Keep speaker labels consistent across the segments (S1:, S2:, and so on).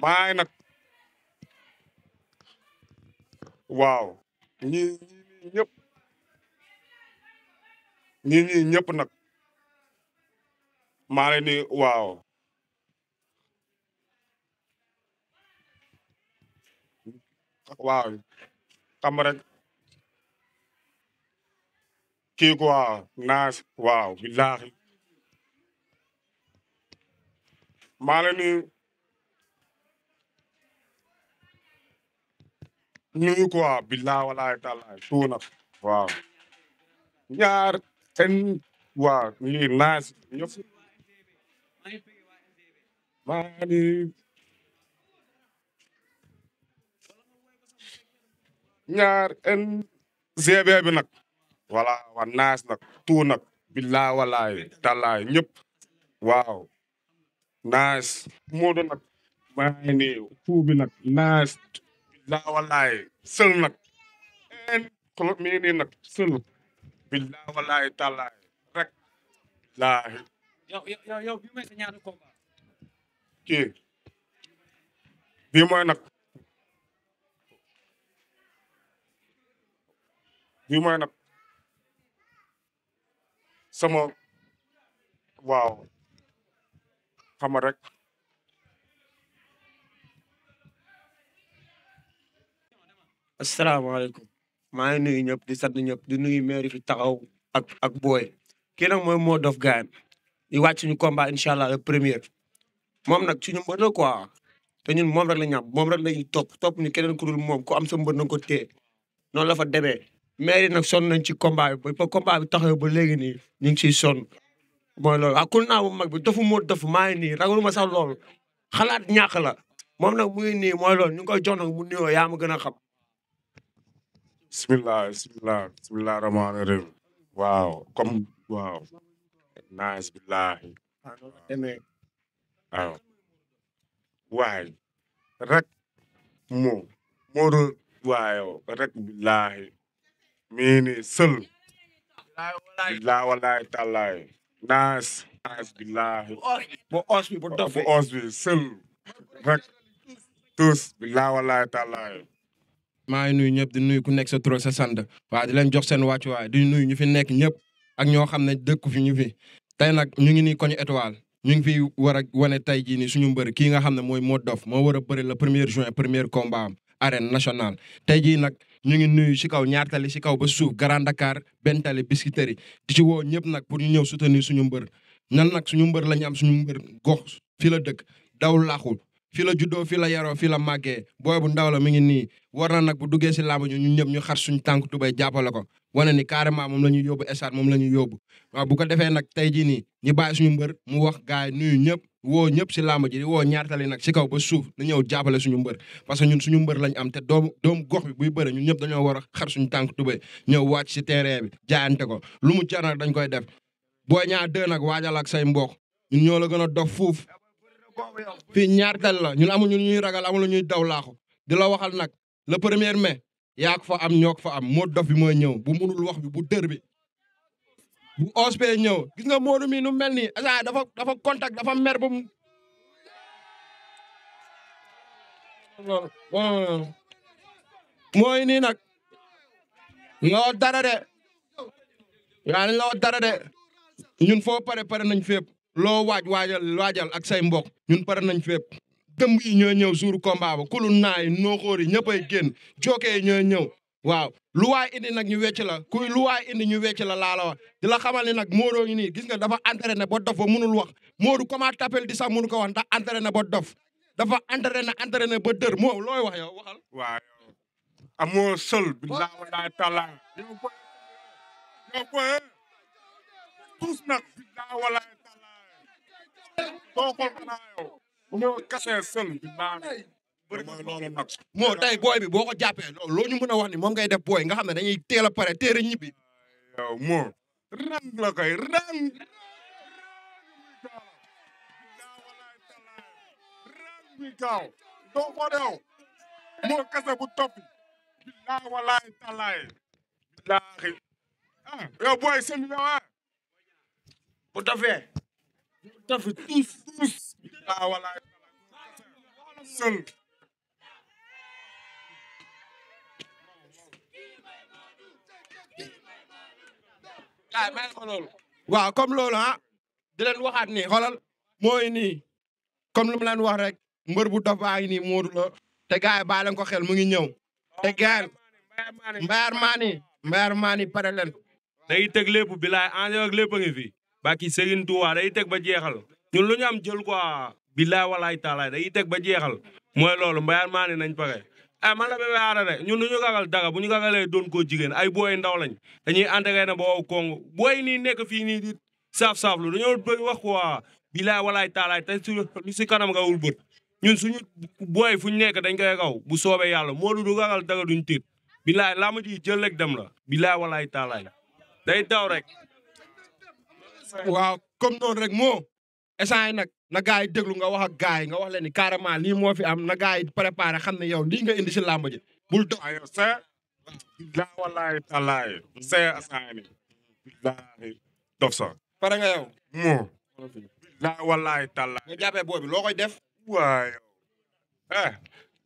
S1: maa ngi nag waaw ñii ñëpp ñii ñëpp nag maa leen ni waaw waaw xam rek kii quoi naas waaw billaahi maa leen ni nuyu quoi billaahi walaay taalaay tout nag waaw ñaar en waaw lii naas ñëpp maa ni ñaar en GB bi nag voilà wa naas nag tout nag billaahi walaay taalaay ñëpp waaw naas Moodu nag maa ngi nii fuu bi nag naas billaahi walaay sël nag en xolo mi ngi nii nag sël billaahi walaay taalaay rek billaahi
S2: yow bi may sa ñaata combat.
S1: kii bii mooy nag bii mooy nag sama waaw xam nga rek
S2: asalaamaaleykum maa ngi nuyu ñëpp di sant ñëpp di nuyu maire fi taxaw ak booy kii nag mooy Mo Dof Gane di wàcc suñu combat incha allah le premier moom nag suñu mbër la quoi te ñun moom rek la ñu am moom rek la ñuy topp ñu keneen ku dul moom ku am sa mbër na nga ko téye noonu la fa demee maire yi nag sonn nañ ci combat bi ba combat bi taxaw ba léegi nii ñu ngi siy sonn mooy loolu ak kul naa bu mag bi dofu moo dofu maa ngi nii ragaluma sax loolu xalaat ñàkk la moom nag muy nii mooy loolu ñu ngi koy jox nag mu nuyoo yaa ma gën a xam.
S1: bismillah rahmaani rahim waaw comme waaw naas billaahi
S2: demee
S1: waaw waay rek moo Moodu waayo rek billaahi mii ni sël billaahi walaay tallaay naas billaahi
S2: bu os bi bu dof
S1: bu os bi sël rek tous billaahi walaay tallaay
S3: maa ngi nuyu ñëpp di nuyu ku nekk sa tur sa sant waaw di leen jox seen wàccuwaay di nuyu ñu fi nekk ñëpp ak ñoo xam ne dëkk fi ñu fi tey nag ñu ngi nii koñu étoile ñu ngi fi war a wane tey jii nii suñu mbër kii nga xam ne mooy Mo Dof moo war a bëri le 1er juin premier combat am arène nationale tey jii nag ñu ngi nuyu si kaw ñaar tali si kaw ba suuf Grand Dakar benn tali Biscuiterie di ci woo ñëpp nag pour ñu ñëw soutenir suñu mbër ñan nag suñu mbër la ñu am suñu mbër gox fii la dëkk daw laaxul fii la juddoo fii la yaroo fii la màggee booy bu ndaw la mi ngi nii war na nag bu duggee si làmb ñu ñun ñëpp ñu xar suñu tànk tubay jàppale ko wane ni carrément moom la ñuy yóbbu stade moom la ñuy yóbbu waaw bu ko defee nag tey jii nii ñu bàyyi suñu mbër mu wax gaay nuyu ñëpp woo ñëpp si làmb ji di woo ñaartali nag si kaw ba suuf na ñëw jàppale suñu mbër parce que ñun suñu mbër lañ am te doomu gox bi buy bëre ñun ñëpp dañoo war a xar suñu tànk tubay ñëw wàcc si terrain bi jaayante ko lu mu jar nag dañ koy def Boy Niang 2 nag waajal ak say mbokk ñun ñoo la gën a dof fuuf fii ñaartal la ñun amul ñun ñuy ragal amul ñuy daw laaxu di la waxal nag le 1er mai yaa ko fa am ñoo ko fa am Mo Dof bi mooy ñëw bu munul wax bi bu dër bi bu OSP ñëw gis nga Modou mi nu mel nii asa dafa contact dafa mer ba mu mooy nii nag loo dara de yaa ni loo dara de ñun foo pare nañ fépp loo waajal ak say mbokk ñun pare nañ fépp dëmb yi ñoo ñëw suuru combat ba kulu naay nooxóor yi ñëppay génn jookee yi ñoo ñëw waaw lu waay indi nag ñu wecc la kuy lu waay indi ñu wecc la laa la wax di la xamal ni nag Modou ngi nii gis nga dafa entraîné ba dof ba mënul wax Modou comment t'appelle di sax mënu ko wax ndax entraîné ba dof dafa entraîné ba dër moo looy wax yow waxal
S1: waaw amoo sol billaahi walaay taalaay yow boy tous nag billaahi walaay taalaay doo xool xanaa yow ñoo kase sol billaahi bëri mooy loolu nag
S3: moo tey booy bi boo ko jàppee loo ñu mën a wax ni moom ngay def booy nga xam ne dañuy teel a pare teel a ñibbi
S1: yow moo rang la koy rang bi gaaw doo ko dew moo kase bu toppi billaahi walaay taalaay billaahi ah yow booy seen yow
S2: bu dofee
S1: tous billaahi walaay Seul.
S3: ah may ko loolu. waaw comme loolu di leen waxaat nii xoolal mooy nii comme lu mu leen wax rek mbër bu dof baa ngi nii Modou Lo te gars yi bàyyi leen ko xel mu ngi ñëw te gars yi mbayar maani pare leen.
S4: day teg lépp bilaay enjeu ak lépp a ngi fi. baki Serigne Touba day teg ba jeexal ñun lu ñu am jël quoi bilaay walaay taalaay day teg ba jeexal mooy loolu mbayar maani nañ pare. man la Bébé Aada de ñun du ñu gagal daga bu ñu gagalee doon koo jigéen ay booy ndaw lañ dañuy entraîné ba wow kongu booy nii nekk fii nii di saaf-saaflu dañoo bëri wax quoi bilaay walaay taalaay te lu si kanam nga wul bët ñun suñu booy fu ñu nekk dañ koy raw bu soobee yàlla Modou du gagal daga duñ tiit bilaay laa ma ji jël rek dem la bilaay walaay taalaay day daw rek.
S3: waaw comme noonu rek moo essant yi nag na gars yi déglu nga wax ak gars yi nga wax leen ni carrément lii moo fi am na gars yi préparé xam ne yow lii nga indi si làmb ji bul dox.
S1: ayo see. billahi wallahi tallahi. see asaani. billahi dof sa.
S3: pare nga yow.
S1: moo. billahi wallahi tallahi.
S3: nga jàppee boobi loo koy def.
S1: waaw.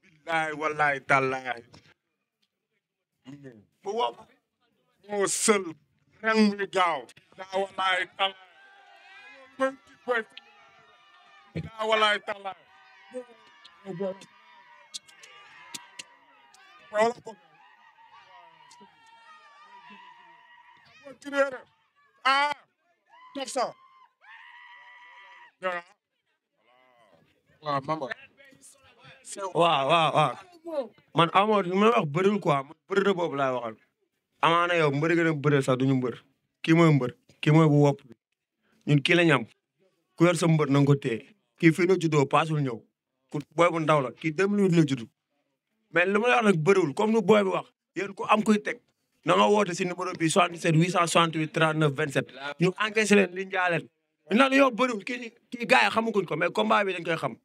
S1: billahi wallahi tallahi. moo sël. ren muy gaaw. billahi wallahi tallahi. billahi wallahi tallahi. dof sa.
S3: waaw mama.
S2: waaw man amoo li may wax bëriwul quoi man bëri na boobu laay waxal amaana yow mbëri gën a bëri sax duñu mbër kii mooy mbër kii mooy bu wopp ñun kii la ñam ku yor sa mbër na nga ko téye kii fii la juddoo paasul ñëw ku booy bu ndaw la kii 2008 la juddu mais li ma la wax nag bëriwul comme nu booy bi wax yéen ku am kuy teg na nga woote si numéro bi 77 868 39 27 ñu encaissé leen li njaaleen ñu naan yow bëriwul kii gars yi xamaguñ ko mais combat bi dañ koy xam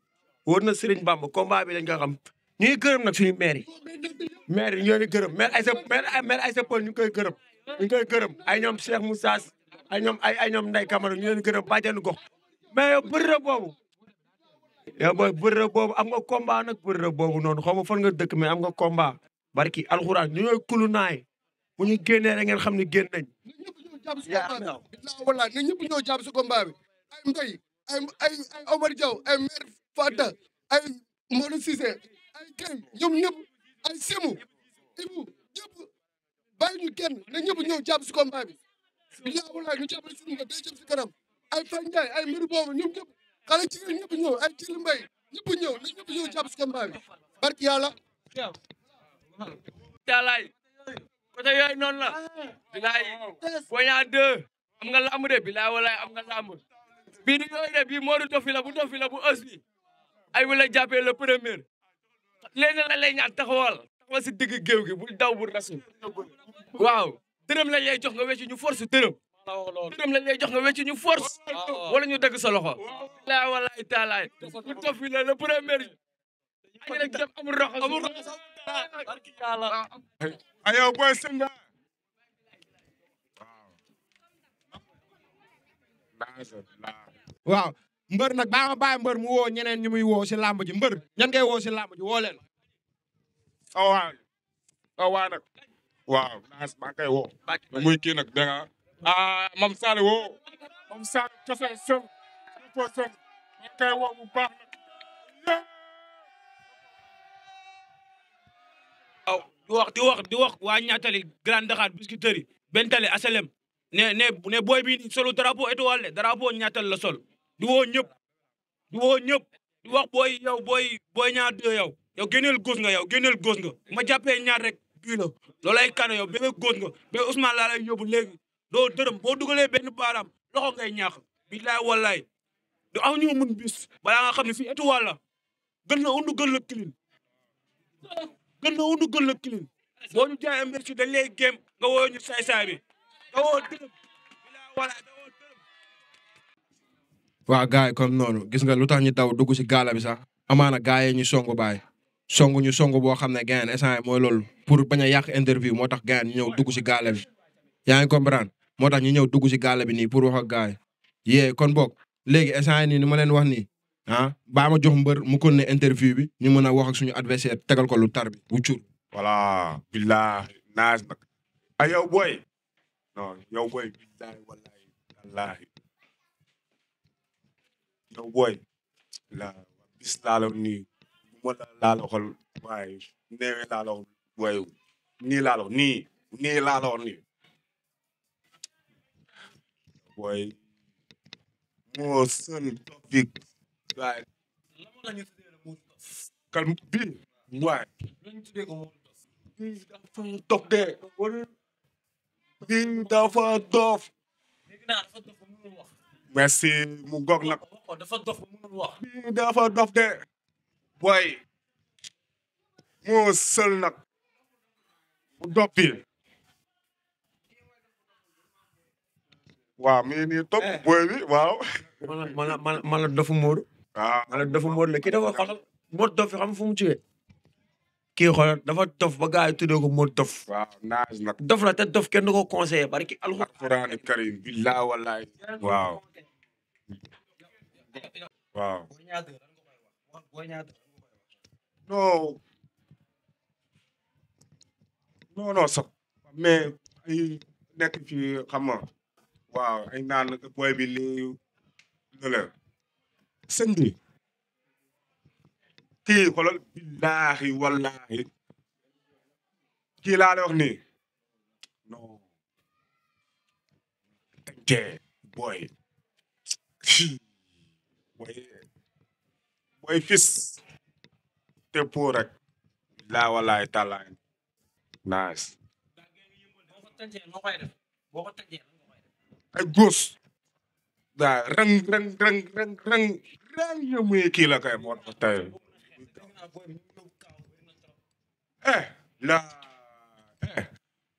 S2: wóor na Serigne Bamba combat bi dañ koy xam ñu ngi gërëm nag suñu maire yi ñoo ngi gërëm maire Aïssa Paul ñu ngi koy gërëm ay ñoom Cheikh Moussa ay ñoom Ndeye Camara ñu leen gërëm bàjjenu gox mais yow bëri na boobu yow booy bëri na boobu am nga combat nag bëri na boobu noonu xaw ma fan nga dëkk mais am nga combat barki alxuraan ñu ñooy kulu naay bu ñu génnee rek ngeen xam ne génn nañ
S5: wala na ñëpp ñoo jàpp si combat bi ay Mbaye ay Omar Diaw ay maire Fata ay Modou Cissé ay Kém ñoom ñëpp ay Semu Ibou ñëpp bàyyi ñu kenn na ñëpp ñëw jàpp si combat bi bilaay walaay ñu jàppale suñu nga day jëm si kanam ay Faye Ndiaye ay mbir boobu ñoom ñëpp xale jigéen ñëpp ñëw ay Thierry Mbaye ñëpp ñëw na ñëpp ñëw jàpp si combat bi barki yàlla
S4: taalaay côté yooyu noonu la bilaay Boña 2 am nga lamb de bilaay walaay am nga lamb bii di yooyu de bii Modou dofi la bu ës bi ay wala jàppee le premier léegi la lay ñaan taxawal si digg géew gi bul daw bu rasul waaw dërëm lañ lay jox nga wecc ñu force dërëm lañ lay jox nga wecc ñu force wala ñu dëgg sa loxo bilaay walaay taalaay bu dofi la le premier ay rek dem amul roxo
S1: ayo boy Singa.
S3: waaw mbër nag baa ma bàyyi mbër mu woo ñeneen ñu muy woo si làmb ji mbër ñan ngay woo si làmb ji woo leen.
S1: waaw nag. waaw naas maa ngi koy woo. muy kii nag dégg nga. Mam Sall woo. Mam Sall kese sën. maa ngi koy woo bu baax nag.
S6: waaw di wax waa ñaatali Grand Dakar Biscuiterie Bentali Asalem ne booy bi solo drapeau étoile drapeau ñaatal la sol di woo ñëpp di wax booy ñaar deux yow génneel góos nga ma jàppee ñaar rek bii la loolay kana yow bébé góos nga bébé Ousmane laa lay yóbbu léegi doo dërëm boo dugalee benn baaraam loxo ngay ñaax billaay wallaay du aw ñu mun bis balaa nga xam ne fii étoile la gën la undu gën la kilin boo ñu jaayee merci dañ lay gém nga woo ñu saay-saay bi nga woo dërëm billaay wallaay nga woo dërëm
S3: waaw gars yi comme noonu gis nga lu tax ñu daw dugg si gaala bi sax amaana gars yi ñu songu baay ñu songu boo xam ne gars instant mooy loolu pour bañ a yàq interview moo tax gars ñu ñëw dugg si gaala bi yaa ngi comprendre moo tax ñu ñëw dugg si gaala bi nii pour wax ak gars yi yee kon boog léegi instant nii ni ma leen wax nii baa ma jox mbër mu kon ne interview bi ñu mën a wax ak suñu adversaire tegal ko lu tar bi bu cur.
S1: voilà billahi naaj nag ay yow booy non yow booy billahi wallahi yow booy la bis laa la nii bu ma laa la waxal waaye neewee laa la wax waaye nii laa la wax nii laa la wax nii booy moo sën topic waaye kalm bii waaye bii dafa dof de bii dafa dof merci mu gog nag bii dafa dof de booy moo sël nag mu dof bi waaw mi nii topp booy bi waaw
S2: man la dofu Modou.
S1: waaw
S2: man la dofu Modou la kii dafa xoolal Modou dof yi xam fu mu jógee. kii xoolal dafa dof ba gars yi tuddee ko Modou dof.
S1: waaw naaj nag
S2: dof la te dof kenn du ko conseillé barki
S1: alxuraan karim billahi wallahi waaw waaw non sax mais ay nekk ci xam nga waaw ay naan booy bi lii lële sëñ bi kii xoolal billahi wallahi kii laa lay wax nii non tënkee booy booy fis te pour rek laa walaay tàllaay nice ay góos daa rang yëmuy kii la kay moo tax tey la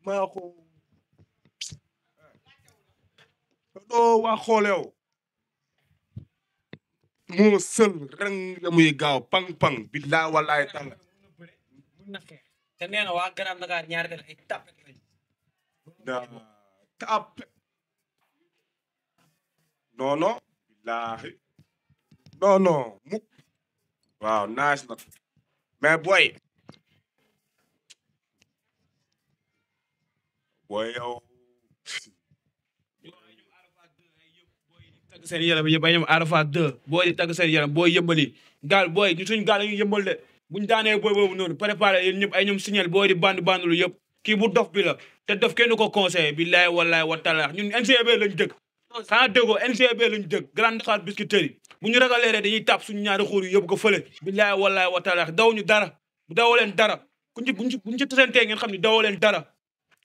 S1: maa ko doo waa xoolew moo sël rang yëmuy gaaw pang billaa walaay tàlla
S6: te nee na waa Grand Dakar ñaari del ay tapet lañ
S1: tapet non billaahi non mukk waaw nice na mais booy yow
S6: tagg seen yaram yëpp ay ñoom Arafa 2 booy di tagg seen yaram booy yëmbali gaal booy ñu suñ gaal ñu yëmbal de buñu daanee booy boobu noonu préparé yéen ñëpp ay ñoom signal booy di bandulu yëpp kii bu dof bi la te dof kenn ko conseillé billahi wallahi wa taala ñun NCB lañ dëkk xanaa déggoo NCB lañ dëkk Grand Dakar Biscuiterie bu ñu ragalee rek dañuy tàpp suñu ñaari xuur yi yóbbu ko fële billahi wallahi wa taala daw ñu dara dawoo leen dara buñ ci tasantee ngeen xam ne dawoo leen dara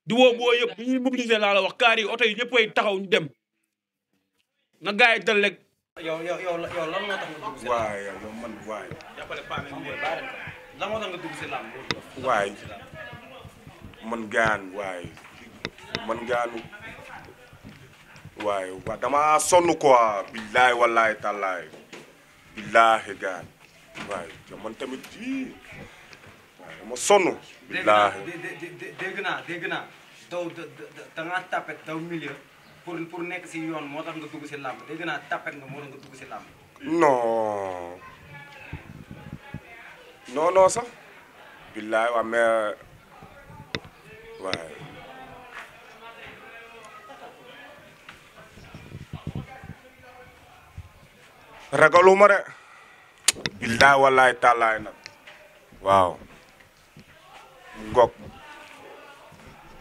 S6: di woo boo yëpp ñuy mobiliser laa la wax kaar yi oto yi ñëpp ay taxaw ñu dem na gars yi dal rek
S7: yow lan moo tax nga dugg si
S1: waay yow man waay
S7: jàppale paa bi lan moo tax nga dugg si làmb
S1: waay man gaanu waay waa dama sonn quoi billahi wallahi tallahi billahi gaan waay man tamit ji waay dama sonn billahi
S7: dégg naa daw da ngaa tapet daw milieu pour nekk si yoon moo tax nga dugg si làmb dégg naa tapet nga moo tax nga dugg si làmb
S1: non sax billahi waa mais waay ragaluma de billahi wallahi taalaay nag waaw ngok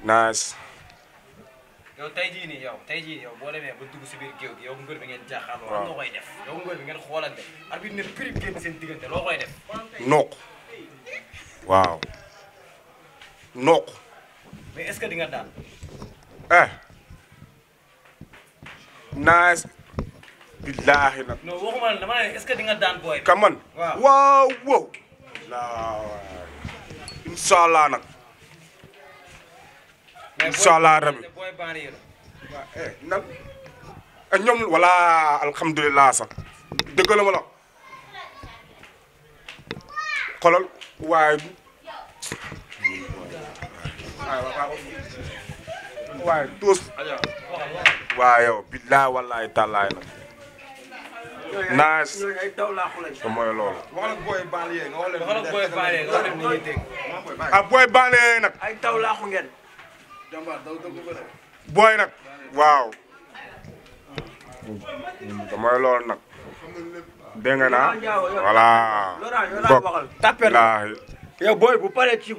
S1: nice
S7: yow tey jii yow boo demee ba dugg si biir géew gi yow mbër bi ngeen jaaxaarloo lan nga koy def yow mbër bi ngeen xoolante arbitre ne prix génn seen diggante loo koy def
S1: noq waaw noq
S7: mais est-ce que di nga daan
S1: nice billahi nag
S7: non waxuma la dama ne est-ce que di nga daan booy
S1: ka man waaw wow inshallah nag inshallah rabbi
S7: booy bandi la
S1: nag ñoom wala alhamdulilah sax dëgg la ma la xolal waaye waaye tuus waaye yow billahi wallahi tallaay nag naas
S2: ñooñu ay daw laaxu lañ.
S1: te mooy loolu.
S7: waxal booy baale nga wax leen ni ñuy dégg.
S1: ah booy baale nag.
S2: ay daw laaxu ngeen.
S1: booy nag. waaw. te mooy loolu nag. dégg nga naa. voilà.
S2: Laurent yow laa waxal tapet nga. yow booy bu paree ci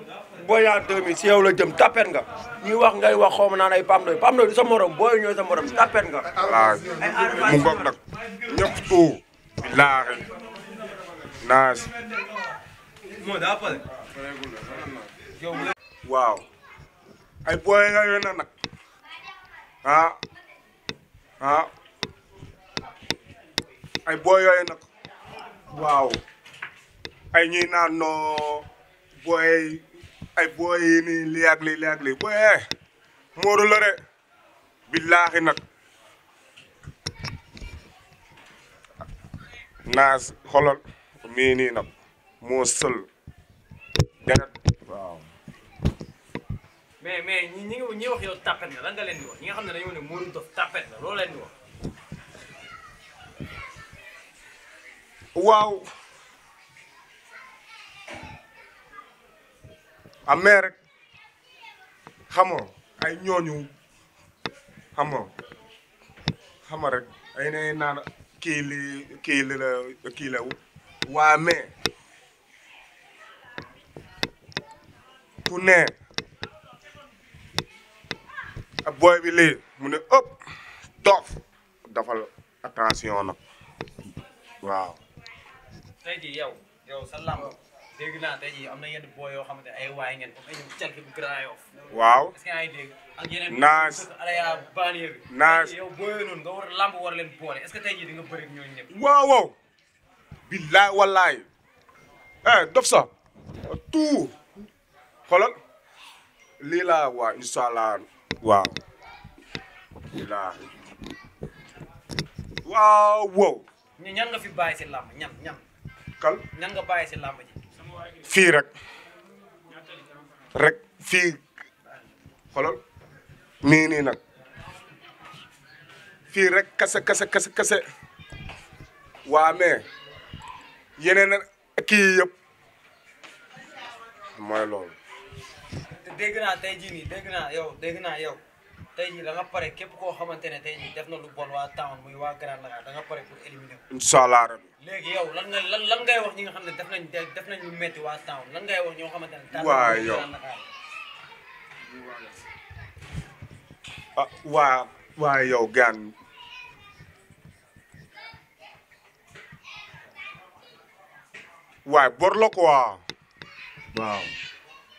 S2: Boy Niang 2000 si yow la jëm tapet nga. ñuy wax ngay wax xaw ma naan ay Pam Ndoye du sa morom booy ñooy sa morom tapet nga.
S1: voilà mu ngoog nag ñëpp tout. billaahi naas.
S7: moo daa pare.
S1: waaw. ay booy nga yoon nag. ay booy yooyu nag. waaw. ay ñuy naan noo booy ay booy yi nii lii ak lii booy Modou la de billaahi nag naas xolal mii nii nag moo sël deret waaw.
S7: mais ñi wax yow tapet nga lan nga leen di wax ñi nga xam ne dañoo ne Modou Dof tapet la loolu leen di wax.
S1: waaw. amee rek xam nga ay ñooñu xam nga rek ay ne naan kii la waa mais ku ne booy bi lii mu ne ëpp Dof dafal attention nag waaw.
S7: tey jii yow sa lamb dégg naa tey jii am na yenn booy yoo xamante ay waay ngeen comme ay ñoom calque bu Grand Yoff.
S1: waaw
S7: est-ce que yaa ngi dégg ak yeneen.
S1: naas
S7: alaya banlieue bi.
S1: naas
S7: yow booyoo noonu nga war a lamb war leen boole est-ce que tey jii di nga bëri ak ñooñu ñëpp.
S1: waaw. billaay wallaay. Dof sax tout xoolal lii laa waa incha allah waaw. billaahi waaw.
S7: ñan nga fi bàyyi si lamb ñan.
S1: kal
S7: ñan nga bàyyi si lamb ji.
S1: fii rek fii xoolal mii nii nag fii rek kase waa mais yeneen kii yëpp mooy loolu.
S7: dégg naa tey jii nii dégg naa yow tey jii da nga pare képp koo xamante ne tey jii def na lu bon waa town muy waa Grand Dakar da nga pare pour éliminer ko.
S1: incha allah rabbi.
S7: léegi yow lan ngay wax ñi nga xam ne def nañ lu metti waa town lan ngay wax ñoo xamante ne.
S1: waaw yow waa yow gaan waay bor la quoi.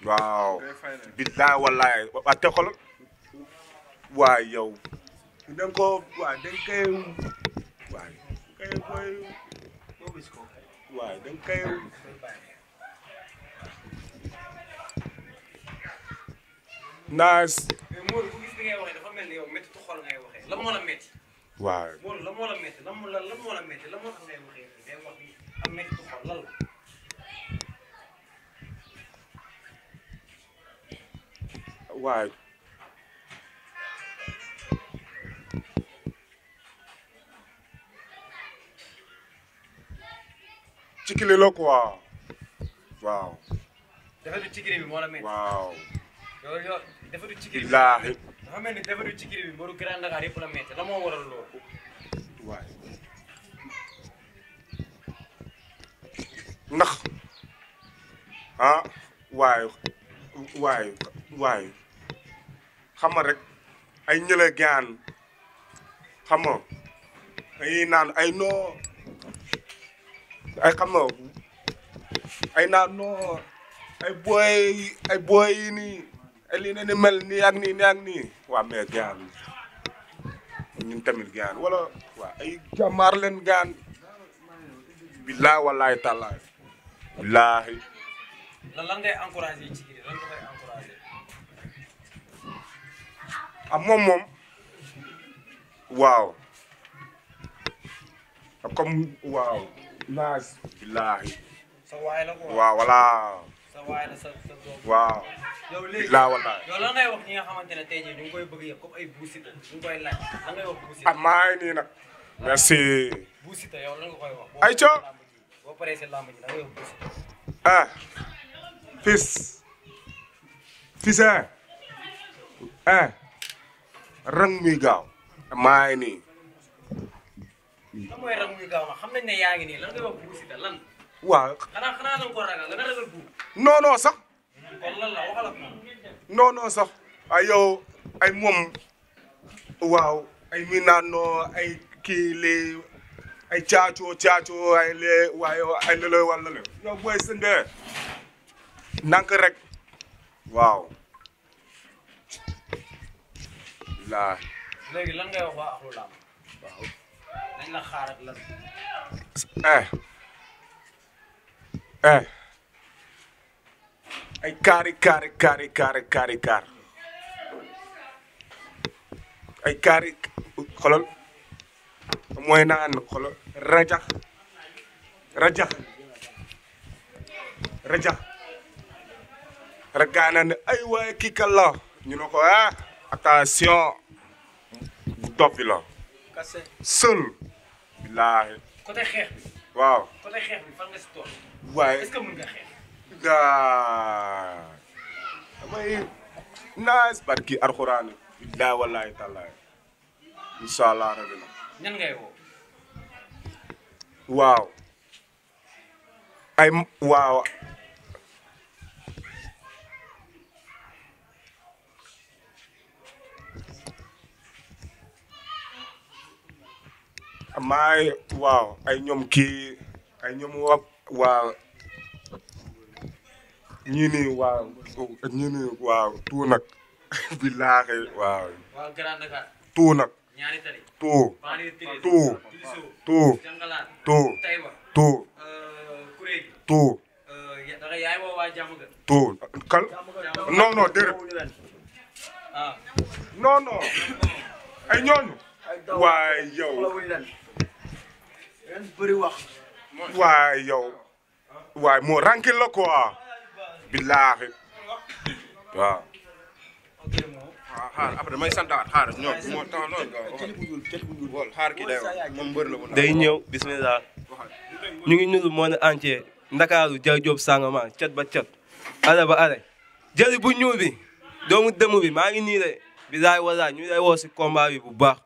S1: waaw. billaay wallaay waa te xoolal waay yow. dañ ko waay dañ koy waay waay dañ koy. naas.
S7: mais Modou bu gis bi ngay waxee dafa mel ni yow métti tu xol ngay waxee lan moo la métti.
S1: waaw
S7: Modou lan moo la métti lan moo la métti lan moo tax ngay waxee ngay wax ni am métti tu xol lan la.
S1: waay. ci kili la quoi waaw.
S7: defatu cikiri bi moo la métti.
S1: waaw.
S7: yow defatu cikiri bi.
S1: billaahi.
S7: dafa mel ni defatu cikiri bi Modou Grand Dakar yëpp la métti la moo waral loolu.
S1: waay. ndax waay xam nga rek ay ñële gaan xam nga ay naan ay noo ay xam nga ay naan noo ay booy yi nii ay lii ne ni mel nii ak nii waa mais gaan ñun tamit gaan wala waa ay jàmbaar leen gaan billaay wallaay tallaay billaahi.
S7: lan ngay encouragé ci kii lan nga koy encouragé.
S1: moom waaw comme waaw naas billaahi.
S7: sa waay la quoi
S1: waaw voilà.
S7: sa waay la sa doom.
S1: waaw.
S7: yow léegi
S1: billaahi wallaay.
S7: yow lan ngay wax ñi nga xamante ne tey jii ñu ngi koy bëgg yëpp comme ay buusita ñu ngi koy laaj lan ngay wax buusita.
S1: maa ngi nii nag merci.
S7: Bou Siteu yow lan nga koy wax.
S1: Ayca.
S7: boo paree si lamb ji da ngay wax Bou Siteu.
S1: ah fils rang muy gaaw maa ngi nii.
S7: lan mooy rang muy gaaw xam nañ ne yaa ngi nii lan ngay wax Bou Siteu lan.
S1: waaw
S7: xanaa da nga ko ragal da nga ragal Bou.
S1: non sax.
S7: kon lan la waxal ak moom.
S1: non sax ay yow ay moom waaw ay mi naan noo ay kii lii ay caacoo ay lee waaye ay lële wala lële yow booy sën bee nank rek waaw laa
S7: léegi lan ngay wax waa Ahlou Lamb. waaw nañ la xaar ak lan.
S1: ay kaar ay kaari xolal mooy naan xolal rajax rek gaa naan ay waaye kii kan la ñu ne ko attention bu toppi la
S7: kase
S1: seul billaahi
S7: côté xeex bi.
S1: waaw
S7: côté xeex bi fan nga si tool.
S1: waaye
S7: est-ce que mën nga xeex.
S1: damay naas barki alxuraan billaahi wallaahi tallaahi incha allah rabbi na
S7: ñan ngay woo.
S1: waaw ay waaw maay waaw ay ñoom kii ay ñoom waaw ñii nii waaw tout nag billaahi waaw
S7: waa Grand Dakar.
S1: tout nag
S7: ñaari tali.
S1: tout
S7: Banlieue Télé.
S1: tout
S7: Diso.
S1: tout
S7: Jangalaat.
S1: tout
S7: Taïba.
S1: tout
S7: Kuréegi.
S1: tout
S7: da nga yaay woo waa Diamaguène.
S1: tout kal non déedéet
S7: ah.
S1: non ay ñooñu waaye yow waaye yow waaye moo rankil la quoi billaahi waaw
S3: xaar après damay santaat xaar ñoom moo tax loolu nga xaar kii day wax moom mbër la
S8: day ñëw bismillah ñu ngi nuyu monde entier ndakaaru jël job sangama cat ba cat ale ba ale jëli bu ñuul bi doomu dëmm bi maa ngi nii de bilaay walaay ñu lay woo si combat bi bu baax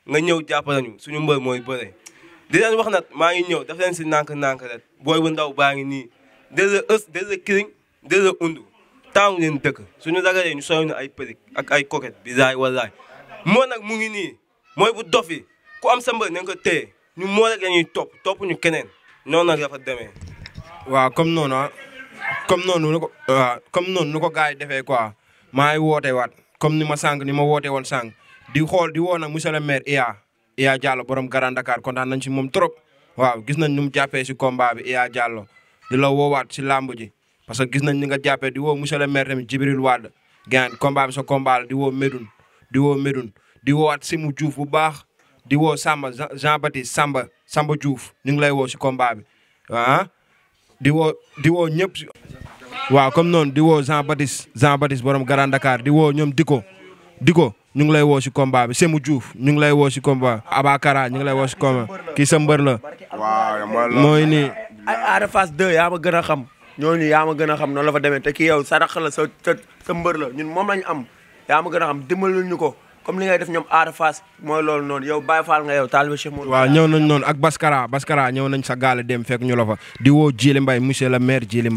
S8: nga ñëw jàppale ñu suñu mbër mooy bëre di leen wax nag maa ngi ñëw daf leen si nànk rek booy bu ndaw baa ngi nii dëgg ës dëgg kiriñ dëgg undu taamu leen dëkk suñu ragalee ñu sooy ñu ay përik ak ay coquette bilaay walaay moo nag mu ngi nii mooy bu dof yi ku am sa mbër na nga ko téye ñu moo rek la ñuy topp ñu keneen noonu nag dafa demee.
S3: waaw comme noonu nu ko gars yi defee quoi maa ngi woote waat comme ni ma woote woon sànq di woo nag monsieur le maire Iya Diallo borom Grand Dakar kontaan nañ si moom trop waaw gis nañ nu mu jàppee si combat bi Iya Diallo di la woowaat si làmb ji parce que gis nañ ni nga jàppee di woo monsieur le maire tamit Djibril Wade gaan combat bi sa combat la di woo Médoune di woowaat Simou Diouf bu baax di woo Samba Jean Baptiste Samba Diouf ñu ngi lay woo si combat bi di woo ñëpp si waaw comme noonu di woo Jean Baptiste borom Grand Dakar di woo ñoom Diko ñu ngi lay woo si combat bi Semou Diouf ñu ngi lay woo si combat Abakara ñu ngi lay woo si combat kii sa mbër la mooy nii
S2: ay Ada Fass 2 yaa ma gën a xam ñooñu yaa ma gën a xam noonu la fa demee te kii yow sarax la sa mbër la ñun moom lañu am yaa ma gën a xam dimbalul ñu ko comme li ngay def ñoom Ada Fass mooy loolu noonu yow Baye Fall nga yow taalibe Cheikh Modou
S3: waaw ñëw nañ noonu ak Baskara ñëw nañ sa gaale dem fekk ñu la fa di woo Djili Mbaye monsieur le maire Djili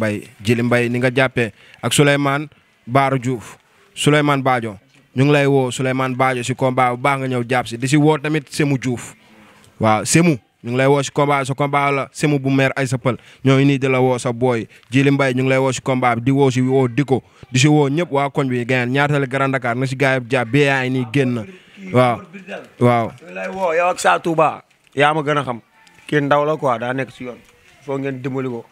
S3: Mbaye ni nga jàppee ak Souleymane Baara Diouf Souleymane Badio ñu ngi lay woo Souleymane Badio si combat bu baax nga ñëw jàpp si di si woo tamit Semou Diouf waaw Semou ñu ngi lay woo si combat sa combat la Semou bu maire ay sa pël ñoo ngi nii di la woo sa booy Djili Mbaye ñu ngi lay woo si combat bi di woo Diko di si woo ñëpp waa koñ bi gayeen ñaatale Grand Dakar na si gars yi jàpp bi yaa ngi nii génn waaw
S2: ñu lay woo yow ak Sa Touba yaa ma gën a xam kii ndaw la quoi daa nekk si yoon foo ngeen dimbali ko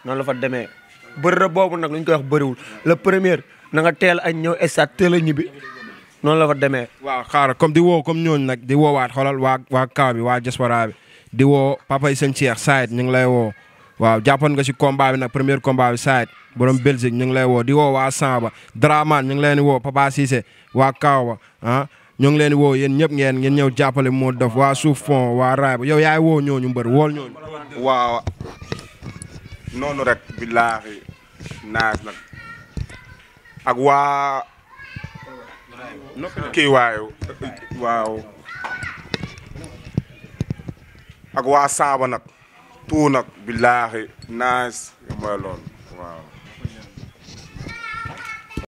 S2: noonu la fa demee bëri boobu nag lu ñu koy wax bëriwul le premier na nga teel a ñëw stade teel a ñibbi noonu la fa demee.
S3: waaw xaaral comme di woo comme ñooñu nag di woowaat xoolal waa kaw bi waa diaspora bi di woo papa yi sëñ Cheikh Saïd ñu ngi lay woo waaw jàppoon nga si combat bi nag premier combat bi Saïd borom Belgique ñu ngi lay woo di woo waa Samba Dramane ñu ngi leen di woo Papa Cissé waa kaw ba ñoo ngi leen di woo yéen ñëpp ngeen ñëw jàppale Mo Dof waa suuf fond waa raay ba yow yaay woo ñooñu mbër wool ñooñu.
S1: waaw noonu rek billaahi naaj nag ak waa kii waaw ak waa saaba nag tout nag billaahi naaj mooy loolu waaw